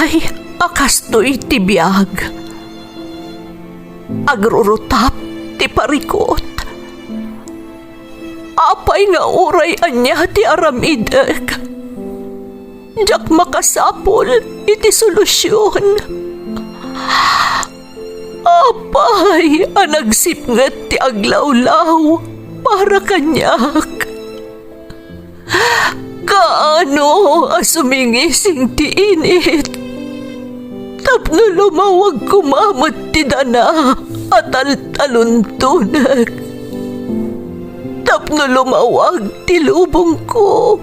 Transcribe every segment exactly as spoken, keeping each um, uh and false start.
Ay, a kastoy ti biag. Agrurutap ti parikut. Apay nga uray ania ti aramidek, diak makasapul iti solusion. Apay a nagsipnget ti aglawlaw para kaniak? Kaano a sumingising ti init tapno lumawag koma met ti dana a taltaluntonek, tapno lumawag ti lubongko?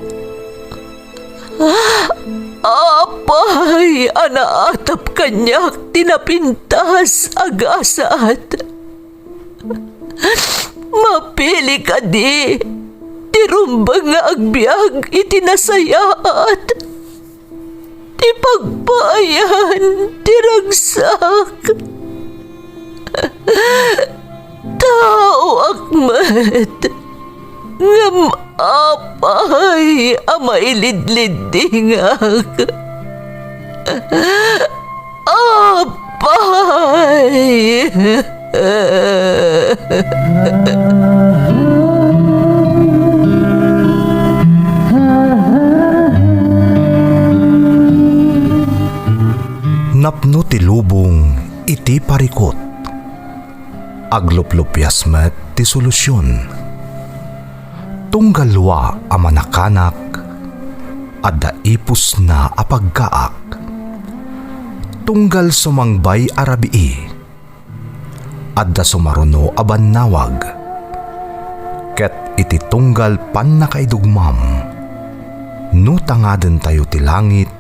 Apay a naatap kaniak ti napintas a gasat? Mapili kadi ti rumbeng nga agbiag iti nasayaat, ti pagpaayan ti ragsak? Taoak met, ngem apay a mailidliddingak? Apay! Napno ti lubong iti parikut. Agluplupias met ti solusion. Tunggal lua a manakanak, adda ipusna a pagkaak. Tunggal sumangbay a rabii, adda sumaruno a bannawag. Ket iti tunggal pannakaidugmam, no tangadentayo ti langit,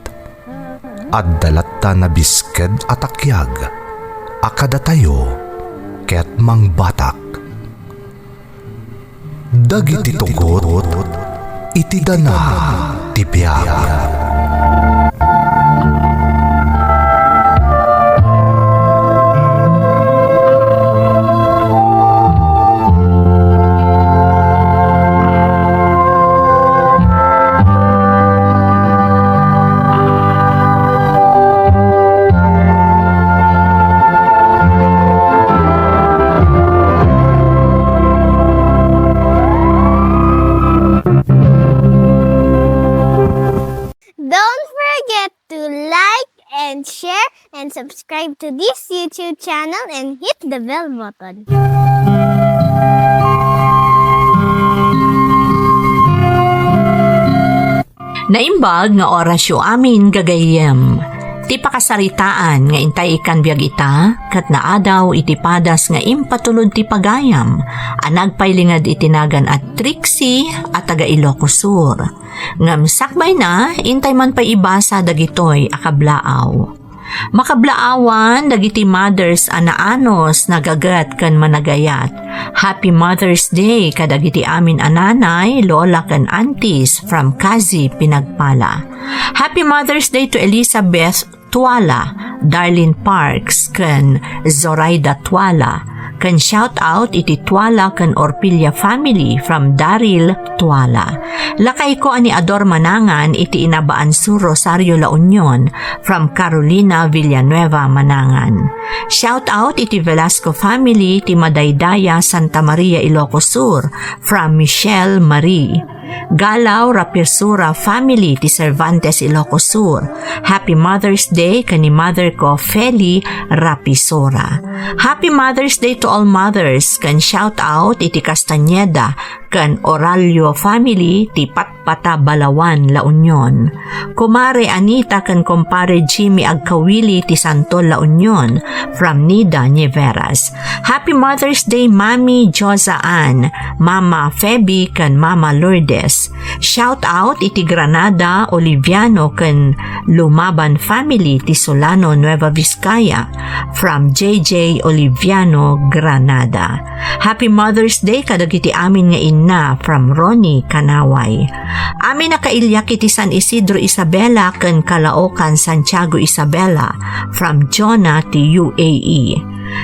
adda latta nabisked a takiag a kadatayo ket mangbatak. Dagiti tugot iti dana ti biag. Don't forget to like and share and subscribe to this YouTube channel and hit the bell button. Naimbag nga orasyo amin, gagayyem. Ti pakasaritaan nga intay ikkan biag ita, ket naadaw iti padas nga impatulod ti pagayam a nagpailinged iti nagan a Trixie a taga Ilocos Sur. Ngem sakbayna, intay man pay ibasa dagitoy a kablaaw. Makablaawan dagiti mothers a naanus, nagaget ken managayat. Happy Mother's Day kadagiti amin a nanay, lola ken aunties from Kazi, Pinagpala. Happy Mother's Day to Elizabeth Tuala, Darlene Parks, ken Zoraida Tuala, ken shout out iti Tuala ken Orpilla family from Daryl Tuala. Lakayko a ni Ador Manangan iti Inabaan Sur, Rosario, La Union, from Carolina Villanueva Manangan. Shout out iti Velasco family ti Madaydaya, Santa Maria, Ilocos Sur, from Michelle Marie. Galaw Rapisura family ti Cervantes, Ilocos Sur. Happy Mother's Day ken ni mother ko, Feli Rapisura. Happy Mother's Day to all mothers, ken shout out iti Castañeda ken Oralio family ti Patpata, Balaoan, La Union. Kumare Anita ken kumpare Jimmy Agkawili ti Santol, La Union, from Nida Nieveras. Happy Mother's Day, Mami Josa Ann, Mama Feby, ken Mama Lourdes. Shout out iti Granada, Oliviano, ken Lumaban family ti Solano, Nueva Vizcaya, from J J Oliviano, Granada. Happy Mother's Day kadagiti amin nga inna, from Ronnie Kanaway. Amin a kailiak iti San Isidro Isabela ken Caloocan Santiago Isabela, from Jonah ti U A E.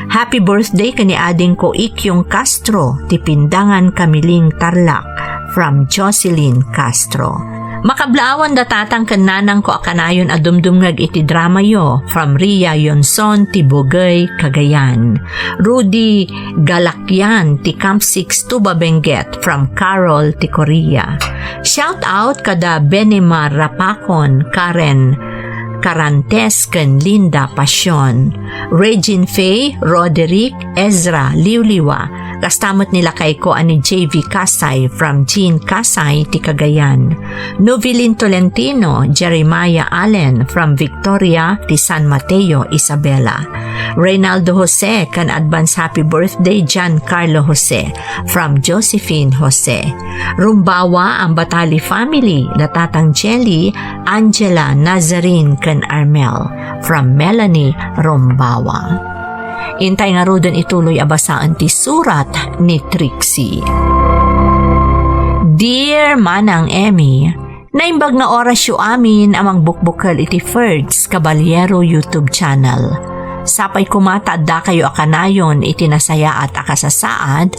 Happy birthday ken ni adingko Ikyong Castro ti Pindangan, Camiling, Tarlac, from Jocelyn Castro. Makablaawan da tatang ken nanangko a kanayon a dumdumngeg iti dramayo, from Ria Yonson ti Bugey, Cagayan, Rudy Galakyan ti Camp six Tuba Benguet, from Carol ti Korea. Shout out kada Benimar Rapacon, Karen Carantes ken Linda Pasion, Regine Faye, Roderick, Ezra Liwliwa, kasta met ni lakayko a ni J V Kasay from Jean Kasay ti Cagayan, Novelin Tolentino, Jeremiah Allen from Victoria ti San Mateo, Isabela, Reynaldo Jose ken advance happy birthday Giancarlo Jose from Josephine Jose, Rumbawa and Batali family, da Tatang Jelly, Angela, Nazarene, ken Armel, from Melanie Rombawa. Intay ngaruden ituloy a basaen ti surat ni Trixie. Dear Manang Emmy, naimbag nga orasyo amin a mangbukbukel iti Ferds Caballero YouTube channel. Sapay koma ta addakayo a kanayon iti nasayaat a kasasaad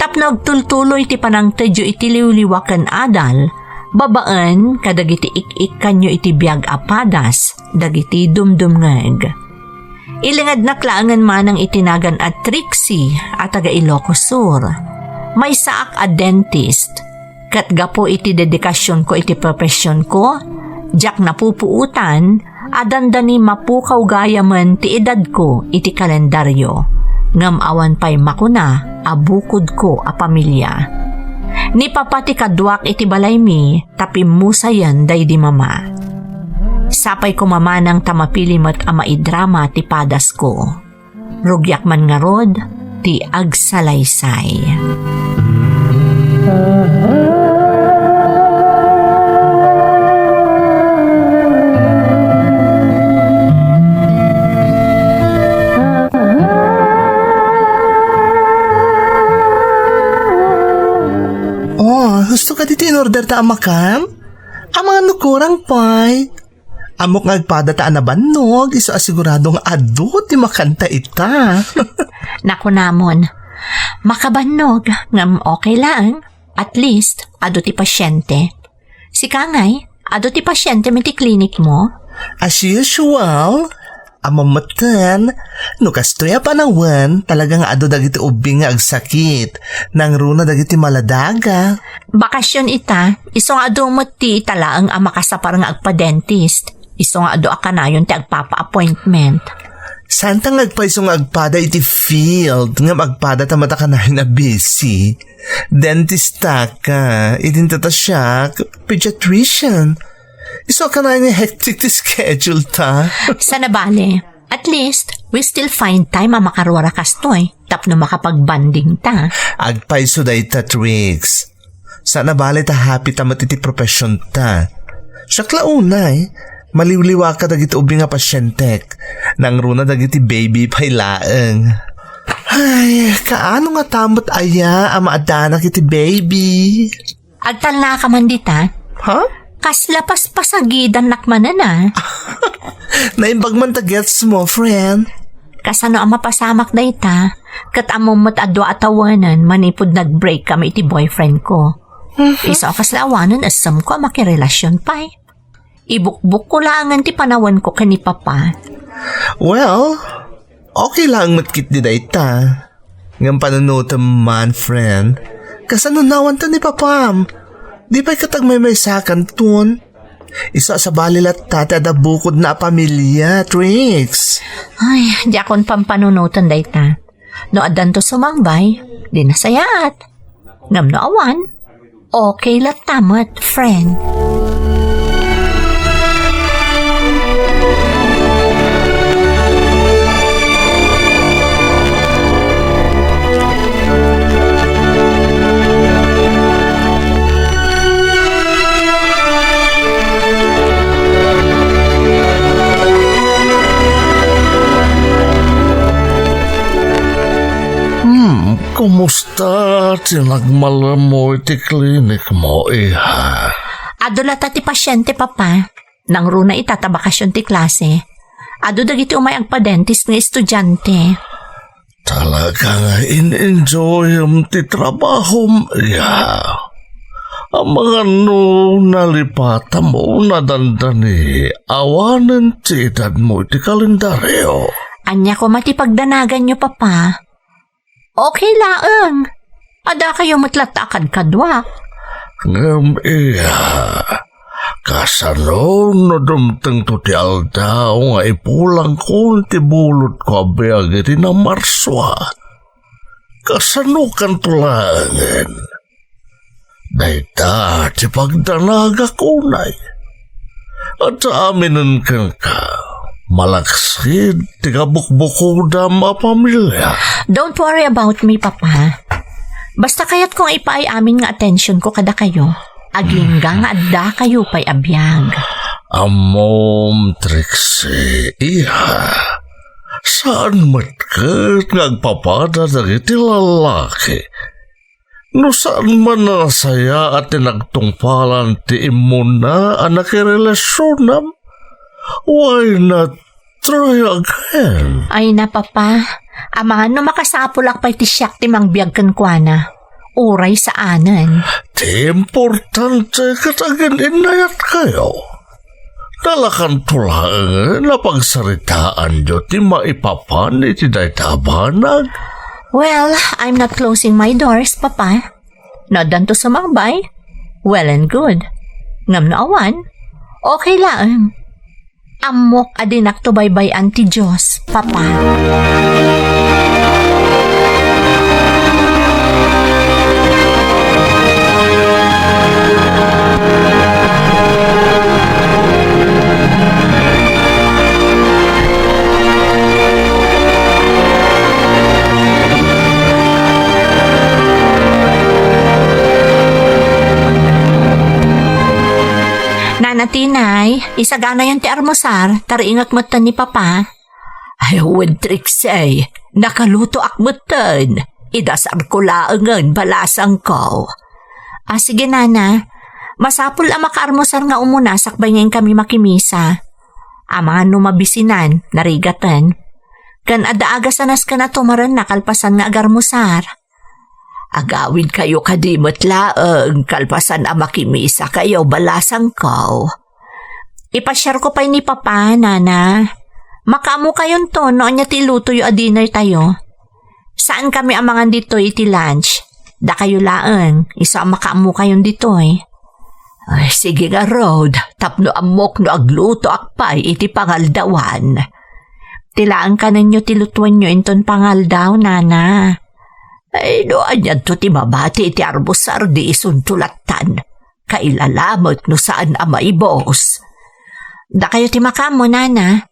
tapno agtultuloy ti panangtedyo iti liwliwa ken adal, babaen kadagiti ik-ikkanyo iti biag a padas dagiti dumdumngeg. Ilingednak laengen manang iti nagan a Trixie a taga Ilocos Sur. Maysaak a dentist, ket gapu iti dedikasionko iti professionko, diak napupuotan a dandani mapukaw gayamen ti edadko iti kalendario, ngem awan pay makuna a bukodko a pamilia. Ni Papa ti kaduak iti balaymi ta pimmusayen daydi Mama. Sapay koma manang ta mapili met a maidrama ti padasko. Rugiak man ngarud ti agsalaysay. Oh, gusto ka dito in order ta amakam? Amangan no kurang pay. Ammok nga agpada ta a nabannog, isu a sigurado nga adu ti makanta ita. Nakunamon, makabannog, ngem okay laeng. At least, adu ti pasyente. Sika ngay, adu ti pasyente iti klinik mo? As usual, ammom metten, no kastoy a panawen, talaga nga adu dagiti ubbing nga agsakit. Nangruna dagiti maladaga. Bakasyon ita, isu nga adu met ti ita laeng a makasapar nga agpa-dentist. Isu nga adu a kanayon ti agpapa-appointment. Santa nga agpayso nga agpada iti field, ngem agpada ta met a kanayon a busy. Dentista ka, idin ta siak, pediatrician. Isu a kanayon nga hectic ti schedule ta. Saan a bale, at least, we still find time a makaruara kastoy, tapno makapag-bonding ta. Agpayso dayta, Trix. Saan a bale ta happy ta met iti profession ta. Siak la unay, maliwliwa ka dagiti ubbing a pasientek. Nangruna dagiti baby pay laeng. Ay, kaano nga ta met aya a maadanak iti baby? Agtalna ka man dita? Ha? Kasla paspasagidannak manen a. Naimbag man ta gets mo, friend. Kasano a mapasamak dayta? Ket ammom met a dua a tawenen manipud nag-break kami iti boyfriend ko. Mhm. Isu a kasla awanen essem ko a makirelasyon pay. Ibukbok ko laengen ti panawen ko ken ni Papa. Well, okay laeng met ketdi dayta. Ngem panunotem man, friend. Kasano nawan ta ni Papam? Di pay ket agmaymaysakanton. Isu a sabali latta ti adda bukodna a pamilya, Trix. Ay, diakon pampanunoten dayta. No addanto sumangbay, di nasayaat. Ngem no awan, okay latta met, friend. Hmm, kumusta ti nagmalem mo iti klinik mo, iha? Adu latta ti pasyente, Papa. Nangruna ita ta bakasyon ti klase. Adu dagiti umay agpa-dentist nga estudiante. Talaga nga in-enjoyem ti trabahom, iha. Amangan no nalipatmo, nadandani, awanen ti edadmo iti kalendario. Ania koma ti pagdanaganyo, Papa? Okay laeng. Adda kayo met latta a kadkaduak. Ngem iya, kasano no dumtengto ti aldaw nga ipulangko ti bulotko a biag iti namarsua? Kasano kanto laengen? Dayta ti pagdanagak unay. Adda aminen kenka, malaksid ti kabukbukodam a pamilia. Don't worry about me, Papa. Basta kayatko nga ipaay amin nga attention ko kadakayo. Agingga nga adda kayo pay a biag. Ammom, Trixie, iha. Saan met ket nga agpapada dagiti lalaki. No saan man a nasayaat ti nagtungpalan ti immuna a nakirelasionam, why not try again? Ay na, Papa. Amangan no makasapulak pay ti siak ti mangbiag kenkuana. Uray saanen. Ti importante ket agin-innayat kayo. Nalakanto laengen a pagsaritaanyo ti maipapan iti dayta a banag? Well, I'm not closing my doors, Papa. No addanto sumabay, well and good. Ngem no awan, okay laeng. Ammok a dinakto baybay-an ti Dios, Papa. Nana Tinay, isaganayon ti armusar, ta riingek metten ni Papa. Ay, wen, Trixie, nakalutoak metten. Idasarko laengen balasangko. Ah, sige, Nana. Masapul a makaarmusar nga umuna sakbay nga inkami makimisa. Amangan no mabisinan, narigaten. Ken adda agasanas ken a tumarenna kalpasan nga agarmusar. Agawidkayo kadi met laeng kalpasan a makimisakayo balasangko. Ipasiarko pay ni Papa, Nana. Makaammokayon no ania ti ilutoyo a dinner tayo. Saan kami a mangan ditoy iti lunch. Dakayo laeng, isu a makaammokayon ditoy. Ay, sige ngarud, tapno ammok no aglutoak pay iti pangaldawan. Ti laeng kanenyo ti lutuenyo inton pangaldaw, Nana. Ay, no anianto ti mabati iti armusar, di isunto lattan. Kailalamet no saan a maibus. Dakayo ti makaammo, Nana.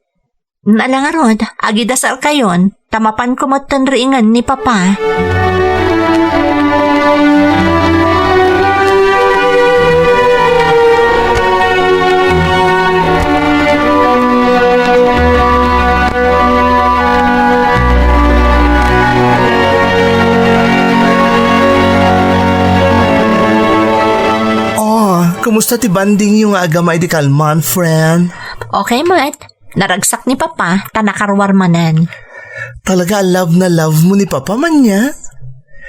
Ala ngarud, agidasarkayon, ta mapanko metten riingen ni Papa. Oh, kumusta ti bondingyo nga agama idi kalman, friend? Okay met. Naragsak ni Papa, ta nakaruar manen. Talaga a love na love mo ni Papa man niya.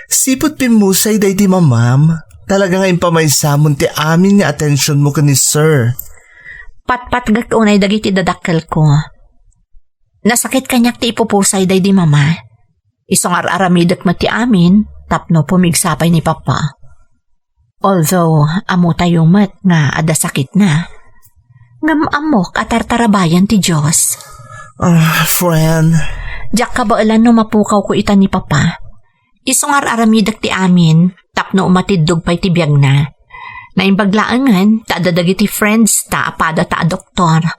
Sipud pimmusay daydi mamam. Talaga nga impamaysamon ti amin nga attention mo ken ni Sir. Patpatgek unay dagiti dadakkelko. Nasakit kaniak ti ipupusay daydi mama. Isu nga ar-aramidek met ti amin tapno pumigsa pay ni Papa. Although, ammotayo met nga adda sakitna. Ngem ammok a tartarabayan ti Dios. Ah, friend. Diak kabaelan no mapukawko ita ni Papa. Isu nga ar-aramidek ti amin, tapno umatiddog pay ti biagna. Naimbag laengen, ta adda dagiti friends ta a padata a doktor.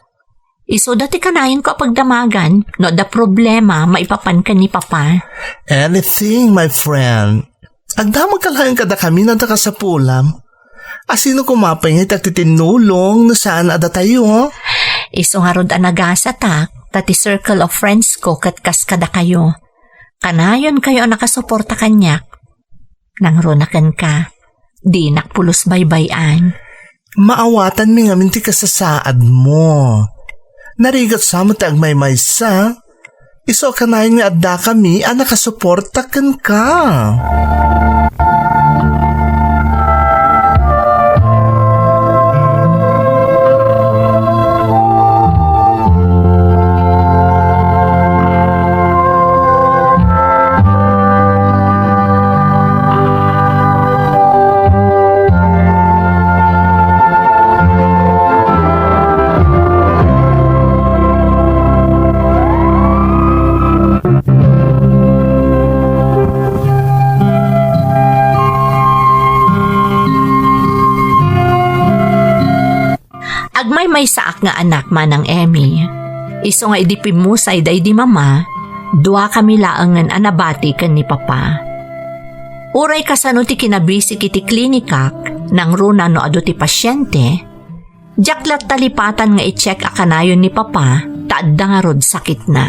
Isuda ti kanayonko a pagdamagan no adda problema maipapan ken ni Papa. Anything, my friend. Agdamagka laeng kadakami no adda kasapulam. A sino koma pay nga iti agtitinnulong no saan a datayo? Isu ngarud a nagasatak, ta ti circle of friends ko ket kas kadakayo. Kanayonkayo a nakasuporta kaniak. Nangruna kenka, dinak pulos baybay-an. Maawatanmi ngamin ti kasasaadmo. Narigat sa met ti agmaymaysa. Isu a kanayon nga addakami a nakasuporta kenka. Agmaymaysaak nga anak, Manang Emmy. Isu nga idi pimmusay daydi mama, duakami laengen a nabati ken ni Papa. Uray kasano ti kinabisik iti klinikak, nangruna no adu ti pasiente, diak latta lipatan nga i-check a kanayon ni Papa ta adda ngarud sakitna.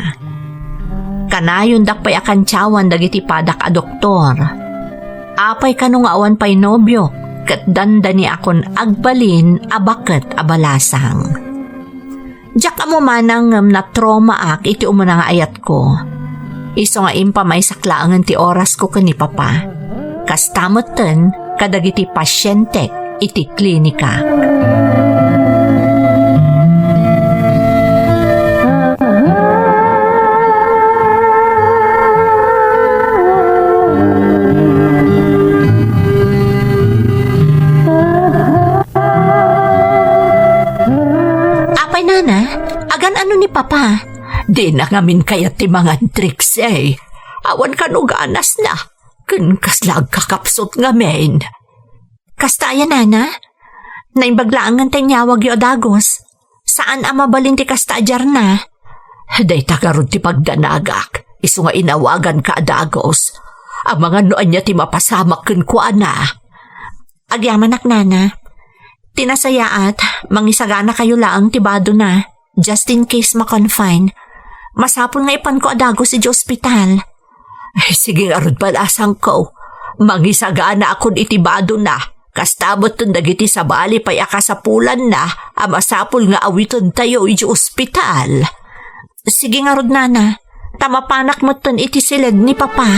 Kanayondak pay a kantiawan dagiti padak a doktor. Apay kano nga awan pay nobiok ket dandaniakon agbalin a baket a balasang. Diak ammo manang ngem natraumaak iti umuna nga ayatko. Isu nga impamaysak laengen ti orasko ken ni Papa. Kasta metten kadagiti pasientek iti klinika. Apay, Nana, agan-ano ni Papa? Dina ngamin kayat ti mangan, Trixie. Awan kano ganasna. Ken kasla agkakapsut ngamin. Kasta aya, Nana? Naimbag laengen ti inyawagyo a dagus. Saan a mabalin ti kasta a diarna. Dayta ngarud ti pagdanagak, isu nga inawaganka a dagus. Amangan no ania ti mapasamak kenkuana. Agyamanak, Nana. Ti nasayaat, mangisaganakayo laeng ti badona, just in case ma-confine. Masapul nga ipanko a dagus idiay ospital. Ay, sige ngarud, balasangko. Mangisaganaakon iti badona. Kasta metten dagiti sabali pay a kasapulanna a masapul nga awitentayo idiay ospital. Sige ngarud, Nana, ta mapanak metten iti siled ni Papa.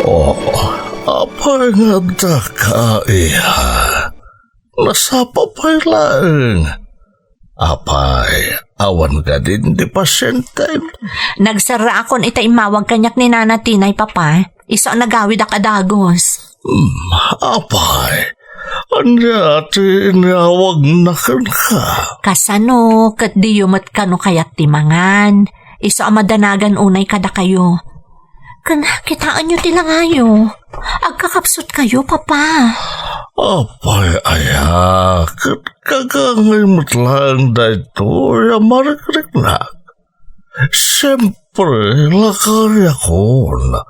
Oh, apay nga adda ka, iha? Nasapa pay laeng. Apay, awan kadin ti pasiente? Nagserraakon ita immawag kaniak ni Nana Tinay, Papa. Isu a nagawidak a dagus. Hmm, apay, ania ti inyawagna kenka? Kasano, ket diyo met kano kayat ti mangan? Isu a madanagan unay kadakayo. Ken kitaenyo ti langayo. Agkakapsutkayo, Papa. Apay aya, ket kagangay met laeng daytoy a marikriknak. Siempre, lakayakon.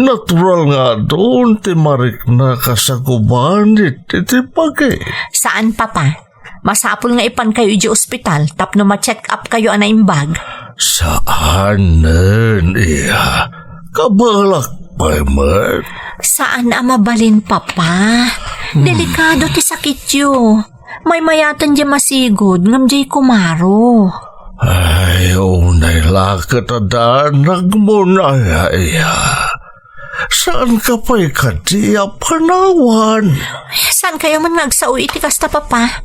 Natural nga adun ti mariknak a sagubanit iti bagi. Saan, Papa. Masapul nga ipankayo idiay ospital tapno ma-check up kayo a naimbag. Saanen, iya. Kabalak pay met. Saan a mabalin, Papa. Hmm. Delikado ti sakityo. Maymayaten diay masigud, ngem diay kumaro. Ay, unay la ket a danagmon aya, iya. Saanka pay kadi a panawan? Saankayo man nga agsao iti kasta, Papa?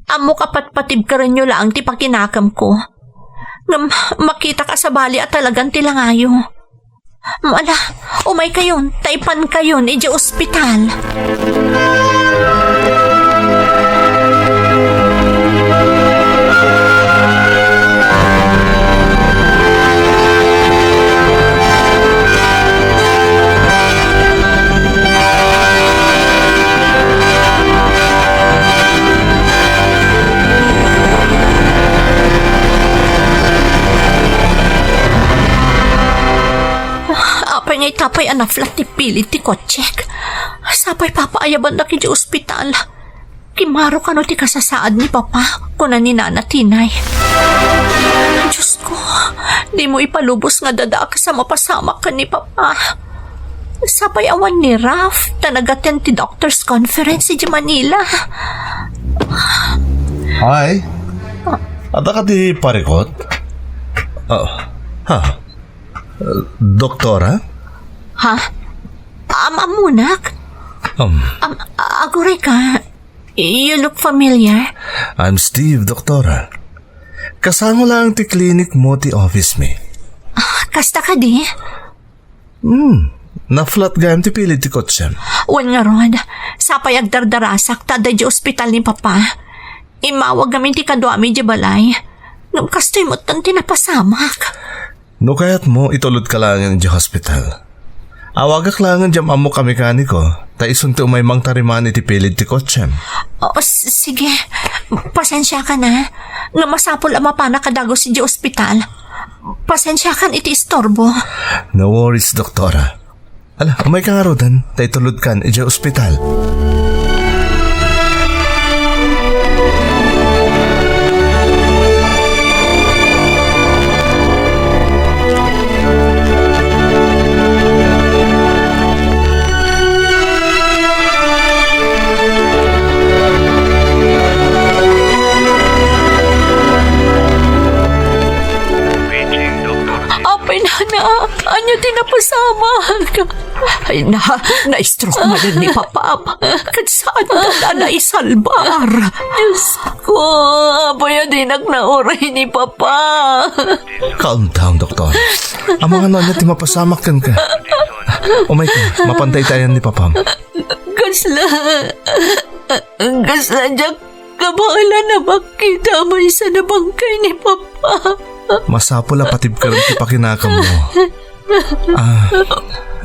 Ammok a patpatibkarenyo laeng ti pakinakemko. Ngem makitak a sabali a talagan ti langayo. Ala, umaykayon, ta ipankayon idiay ospital. Apay nga ita pay a na-flat ti pilid ti kotsek? Sapay papaayabannak idiay ospital. Kimaro kano ti kasasaad ni Papa, kuna ni Nana Tinay. Diosko, dimo ipalubos nga adda kas a mapasamak ken ni Papa. Sapay awan ni Raf, ta nag-attend ti doctors' conference idiay Manila. Hi. Adda kadi parikut? Oh. Ha. Doktora? Ha? Am-, ammonak? Um. Am-, a-, aguray ka. You look familiar. I'm Steve, Doktora. Kasano lang ti klinik mo ti office mi? Ah, kasta kadi? Hmm. Na-flat gayam ti pilid ti kotsem. Wen ngarud, sapay agdardarasak ta adda idiay ospital ni Papa. Immawag ngamin ti kaduami idiay balay. Ngem kastoy met ti napasamak. No kayatmo, itulodka laengen idiay hospital. Awagak laengen diay ammok a mekaniko, ta isunto umay mangtariman iti pilid ti kotsem. O, s-, sige. Pasensiakan a. Nga masapul a mapanak a dagus idiay ospital. Pasensiakan iti istorbo. No worries, doktora. Ala, umayka ngaruden, ta itulodkan idiay ospital. Apay, nana, ania ti napasamak? Ay, na, na-stroke manen ni Papam. Ket saan a naisalbar. Diosko, apay a dinak nauray ni Papa. Calm down, doktor. Amangan no ania ti mapasamak kenka. Umayka, mapanta iti ayan ni Papam. Kasla, kasla diak kabaelan a makita maysa a bangkay ni Papa. Masapul a patibkaren ti pakinakammo. Ah,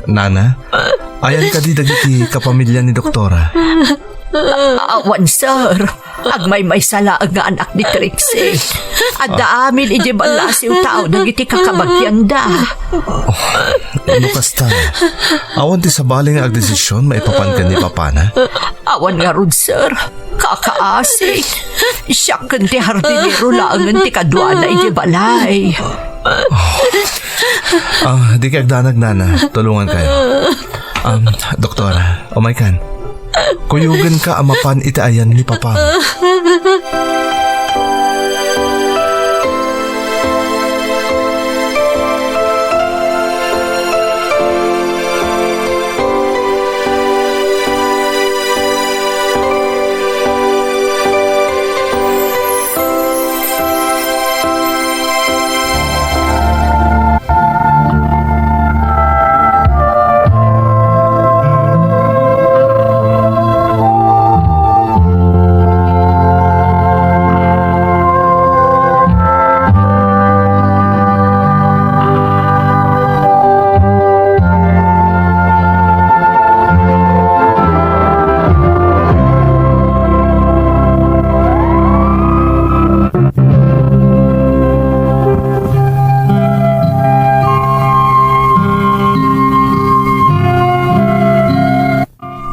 nana, ayan kadi dagiti kapamilya ni doktora? Awan, sir. Agmaymaysa laeng nga anak ni Trixie. Adda amin idiay ballasiw tao dagiti kakabagianda. Oh, no kasta, awan ti sabali nga agdesision maipapan ken ni Papana? Awan ngarud, sir. Kakaasik. Siak ken ti hardinero laengen ti kaduana idiay balay. Ah, dika agdanag, nana. Tulongankayo. Um, doktora, umaykan. Kuyogenka a mapan iti ayan ni Papam.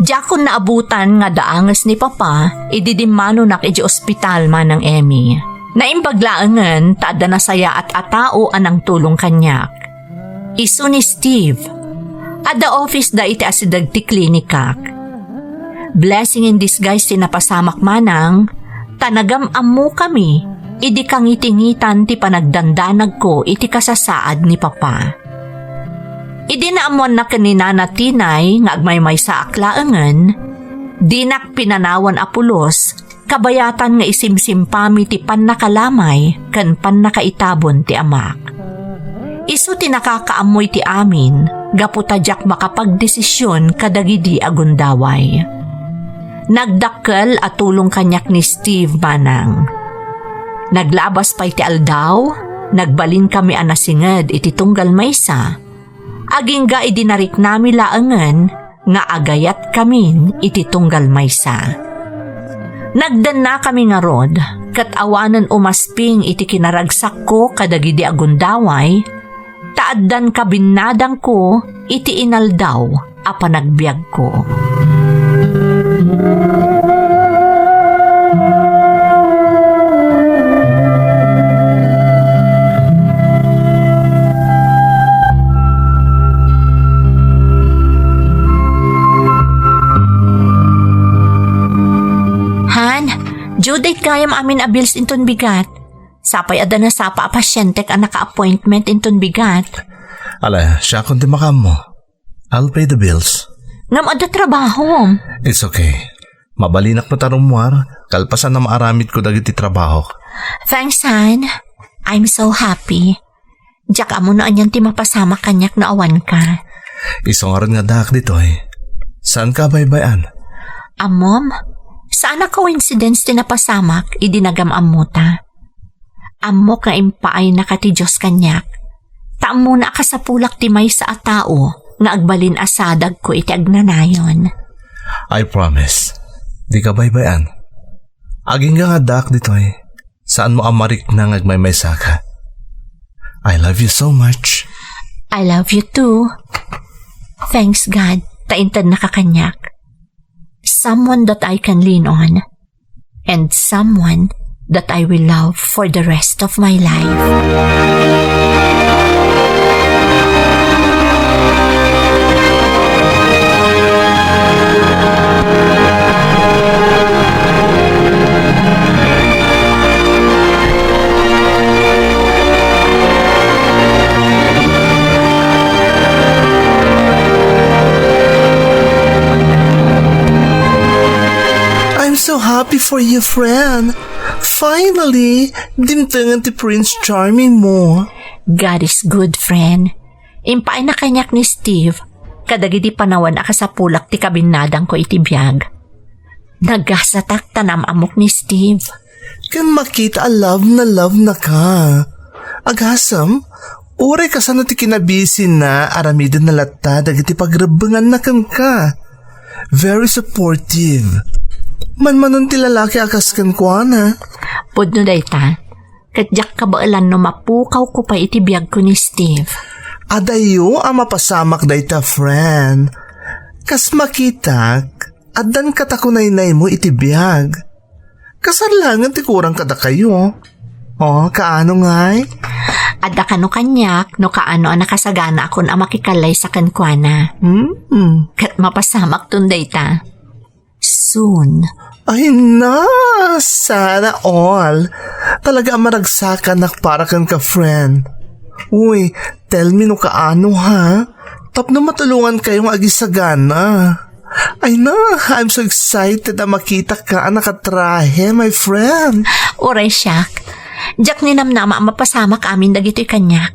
Diakon naabutan nga daanges ni Papa idi dimmanonak idiay ospital, Manang Emmy. Naimbag laengen ta adda nasayaat a tao a nangtulong kaniak. Isu ni Steve. Adda office da iti asideg ti klinikak. Blessing in disguise ti napasamak, Manang, ta nagam-ammokami idi kangitingitan ti panagdandanagko iti kasasaad ni Papa. Idi naammoanna ken ni Nana Tinay nga agmaymaysaak laengen, dinak pinanawan a pulos kabayatan nga isimsimpami ti pannakalamay ken pannakaitabon ti amak. Isu ti nakakaammo iti amin gapu ta diak makapagdesision kadagidi a gundaway. Nagdakkel a tulong kaniak ni Steve, Manang. Naglabas pay ti aldaw, nagbalinkami a nasinged iti tunggal maysa, agingga idi nariknami laengen nga agayatkamin iti tunggal maysa. Nagdennakami ngarud, ket awanen umasping iti kinaragsakko kadagidi a gundaway, ta addan kabinnadangko iti inaldaw a panagbiagko. Han, due date gayam amin a bills inton bigat. Sapay adda nasapa a pasientek a naka-appointment inton bigat. Ala, siakon ti makaammo. I'll pay the bills. Ngem adda trabahom. It's okay. Mabalinak met a rummuar, kalpasan a maaramidko dagiti trabahok. Thanks, Han. I'm so happy. Diak ammo no anian ti mapasamak kaniak no awanka. Isu ngarud nga addaak ditoy. Saanka a baybay-an? Ammom, saan a coincidence ti napasamak idi nagam-ammota. Ammok nga impaayna ka ti Dios kaniak. Ta ammona a kasapulak ti maysa a tao nga agbalin a sadagko iti agnanayon. I promise. Dika baybay-an. Agingga nga addaak ditoy. Saanmo a marikna nga agmaymaysa ka. I love you so much. I love you too. Thanks God, ta intedna ka kaniak. Someone that I can lean on. And someone that I will love for the rest of my life. I'm so happy for you, friend. Finally, dimtengen ti Prince Charming mo. God is good, friend. Impaayna kaniak ni Steve kadagiti panawen a kasapulak ti kabinnadangko iti biag. Nagasatak ta naam-ammok ni Steve. Ken makita a love na love na ka. Agasem, uray kasano ti kinabisina, aramiden na latta dagiti pagrebbenganna kenka. Very supportive. Manmanon ti lalaki a kas kenkuana. Pudno dayta, ket diak kabaelan no mapukawko pay iti biagko ni Steve. Adayo a mapasamak dayta, friend. Kas makitak, addan katakunaynaymo iti biag. Kasar laengen ti kurang kadakayo. O, kaano ngay? Adda kano kaniak no kaano a nakasaganakon a makikallaysa kenkuana. Hmm. Ket mapasamakton dayta. Soon. Ay na, sana all. Talaga a maragsakanak para kenka, friend. Uy, tell me no kaano, ha? Tapno matulongankayo nga agisagana. Ay na, I'm so excited a makitaka a nakatrahe, my friend. Uray siak. Diak ninamnama a mapasamak amin dagitoy kaniak.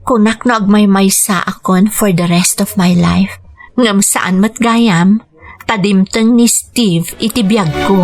Kunak no agmaymaysaakon for the rest of my life. Ngem saan met gayam, ta dimteng ni Steve iti biagko.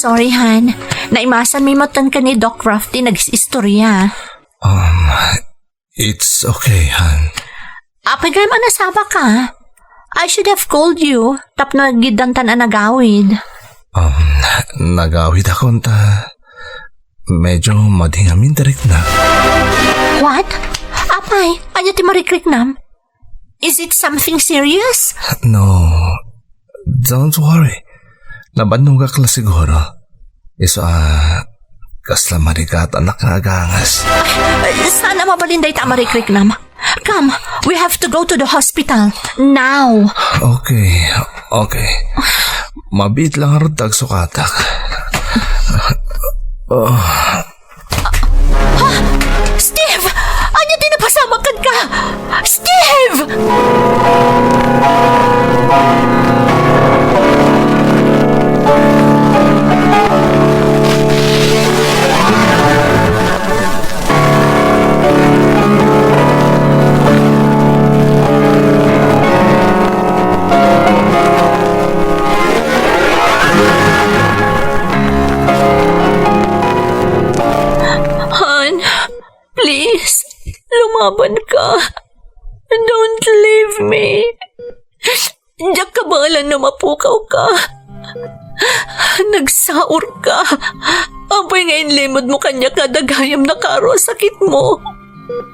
Sorry, Han. Naimasan mi met ken ni Doc Ruff ti nag-istorya. Um, it's okay, Han. Apay gayam a nasabaka? I should have called you. Tapno agiddantan a nagawid. Um, nagawidakon ta medyo madi ngamin ti riknam. What? Apay, ania ti marikriknam? Is it something serious? No, don't worry. Nabannogak la siguro. Isu a kasla marigatanak nga agangas. Ay, saan a mabalin dayta a marikriknam? Come, we have to go to the hospital. Now. Okay, okay. Mabiit lang ngarud ta agsukatak. Oh. Ha? Steve! Ania ti napasamak kenka? Steve! Han, please, lumaban ka. Don't leave me. Diak kabaelan no mapukaw ka. Nagsaor ka. Apay nga inlimod mo kaniak nga adda gayam nakaro a sakit mo.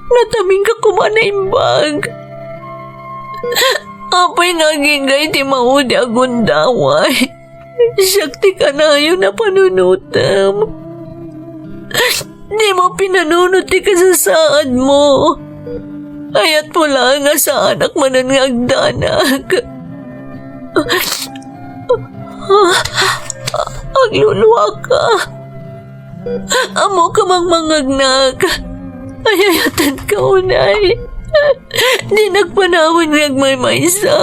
Natamin ka koma naimbag. Apay nga agingga iti maudi a gundaway. Siak ti kanayon a panunotem. Dimo pinanunot ti kasasaadmo. Ayatmo laeng a saanak manen nga agdanag. Agluluaka. Ammoka mangmangngegnak. Ay-ayatenka unay. Dinak panawen nga agmaymaysa.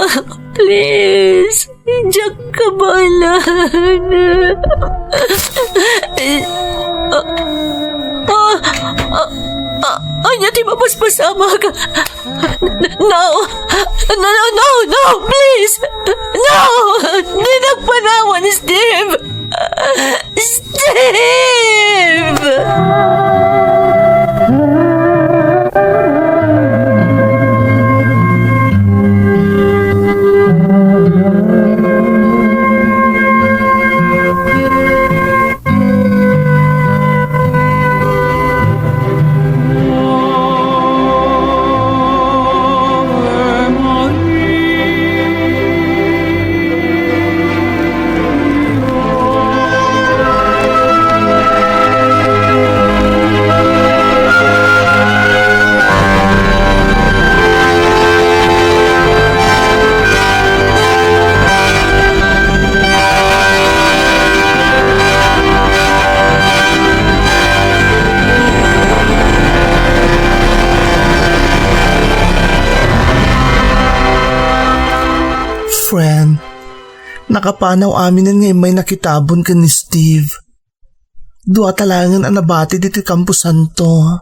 Please. Diak kabaelan. Ah, ah, ah, ah, ania ti mapaspasamak? No! No, no, no, no! Please! No! Dinak panawen, Steve! Steve! Friend, nakapanaw aminen nga immay nakitabon ken ni Steve. Dua ta laengen a nabati ditoy kamposanto.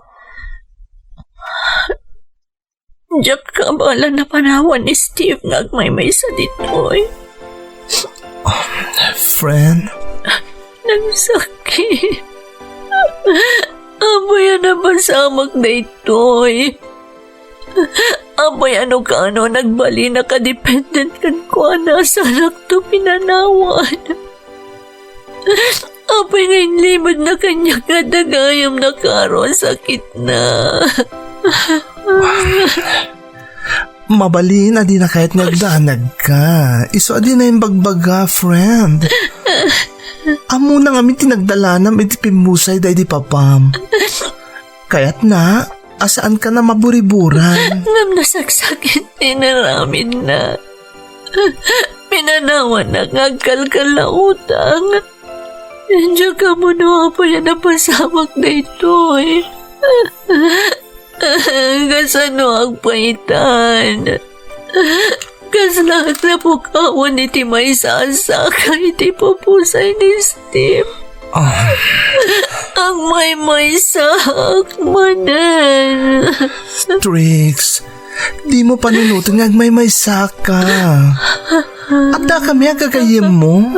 Diak kabaelan a panawen ni Steve nga agmaymaysa ditoy. Friend? Nagsakit. Apay a napasamak daytoy? Apay a no kaano nagbalinak a dependent kenkuana, saanakto pinanawan? Apay nga inlimedna kaniak nga adda gayam nakaro a sakitna? Mabalin a dina kayat nga agdanagka. Isu a dina imbagbaga, friend. Ammona ngamin ti nagdalanam iti pimmusay daydi papam. Kayatna a saankan a maburiburan. Ngem nasaksakit ti inaramidna. Pinanawannak nga agkalkal a utang. Diak ammo no apay a napasamak daytoy. Kasano agpaitan? Kasla agnapukawan iti maysa a saka iti pupusay ni Steve. Ah. Agmaymaysaak manen. Trix, dimo panunoten nga agmaymaysaka. Addakami a gagayyemmo.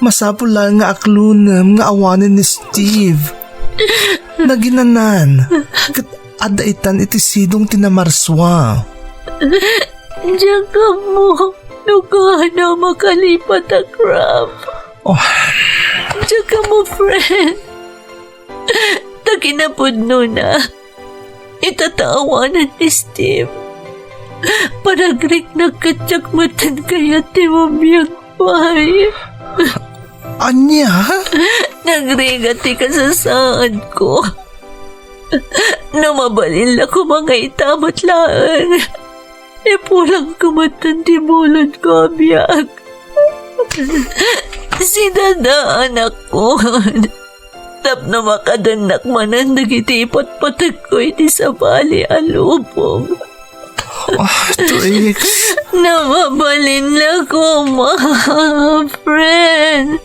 Masapul laeng nga aklonem nga awanen ni Steve. Naginanan, ket adda itan iti sidong ti namarsua. Diak ammo no kaano a makalipatak, Rab. Oh. Diak ammo, friend. Ta kinapudnona, ita ta awanen ni Steve. Panagriknak ket diak metten kayat ti mabiag pay. Ania? Nagrigat ti kasasaadko. No mabalin la koma nga ita met laeng, ipulangko metten ti bulodko a biag. Sidadaanakon tapno makadennak manen dagiti ipatpategko iti sabali a lubong. Ah, Trix. No mabalin la koma, friend.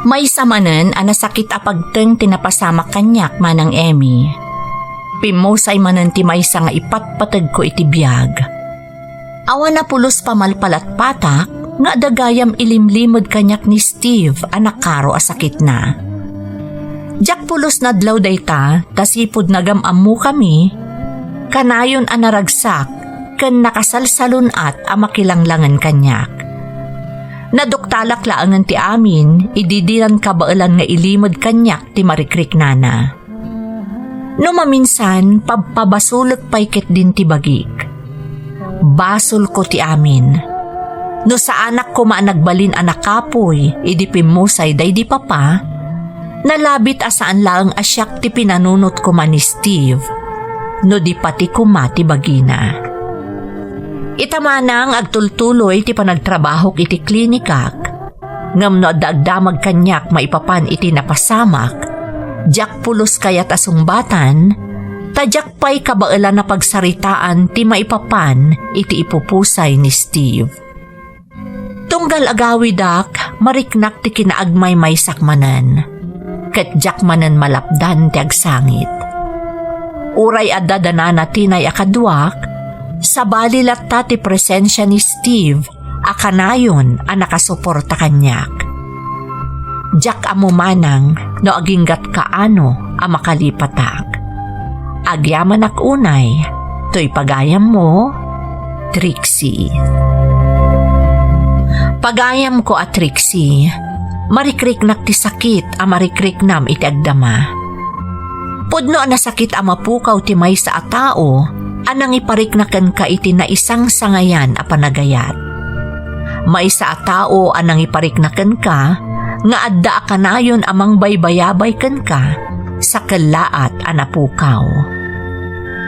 Maysa manen a nasakit a pagteng ti napasamak kaniak, Manang Emmy. Pimmusay manen ti maysa nga ipatpategko iti biag. Awan a pulos pamalpalatpatak nga adda gayam ilimlimed kaniak ni Steve a nakaro a sakitna. Diak pulos nadlaw dayta, ta sipud nagam-ammokami, kanayon a naragsak ken nakasalsalun-at a makilanglangen kaniak. Naduktalak laengen ti amin idi dinan kabaelan nga ilimed kaniak ti marikriknana. No maminsan, pabpabasolek pay ketdin ti bagik. Basolko ti amin. No saanak koma a nagbalin a nakapuy idi pimmusay daydi papa, nalabit a saan laeng a siak ti pinanunot koma ni Steve, no di pati koma ti bagina. Ita manang agtultuloy ti panagtrabahok iti klinikak, ngem no adda agdamag kaniak maipapan iti napasamak, diak pulos kayat a sungbatan, ta diak pay kabaelan a pagsaritaan ti maipapan iti ipupusay ni Steve. Tunggal agawidak, mariknak ti kinaagmaymaysak manen, ket diak manen malapdan ti agsangit. Uray adda danana tinay a kaduak, sabali latta ti presensia ni Steve a kanayon a nakasuporta kaniak. Diak ammo manang no aginggat kaano a makalipatak. Agyamanak unay, toy pagayammo, Trixie. Pagayamko a Trixie, marikriknak ti sakit a marikriknam iti agdama. Pudno a nasakit a mapukaw ti maysa a tao a nangiparikna kenka iti naisangsangayan a panagayat. Maysa a tao a nangiparikna kenka nga adda a kanayon a mangbaybayabay kenka, sakellaat a napukaw.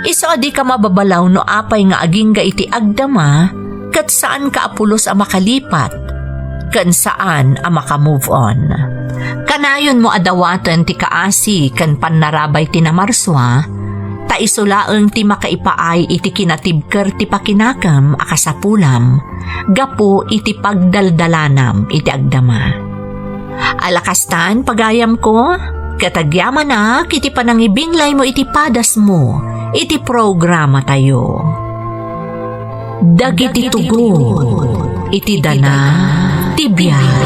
Isu a dika mababalaw no apay nga agingga iti agdama ket saanka a pulos a makalipat ken saan a maka-move on. Kanayonmo a dawaten ti kaasi ken pannarabay ti namarsua, ta isu laeng ti makaipaay iti kinatibker ti pakinakem a kasapulam gapu iti pagdaldalanam iti agdama. Ala kastan, pagayamko, ket agyamanak iti panangibinglaymo iti padasmo iti programatayo. Dagiti tugot iti dana ti biag.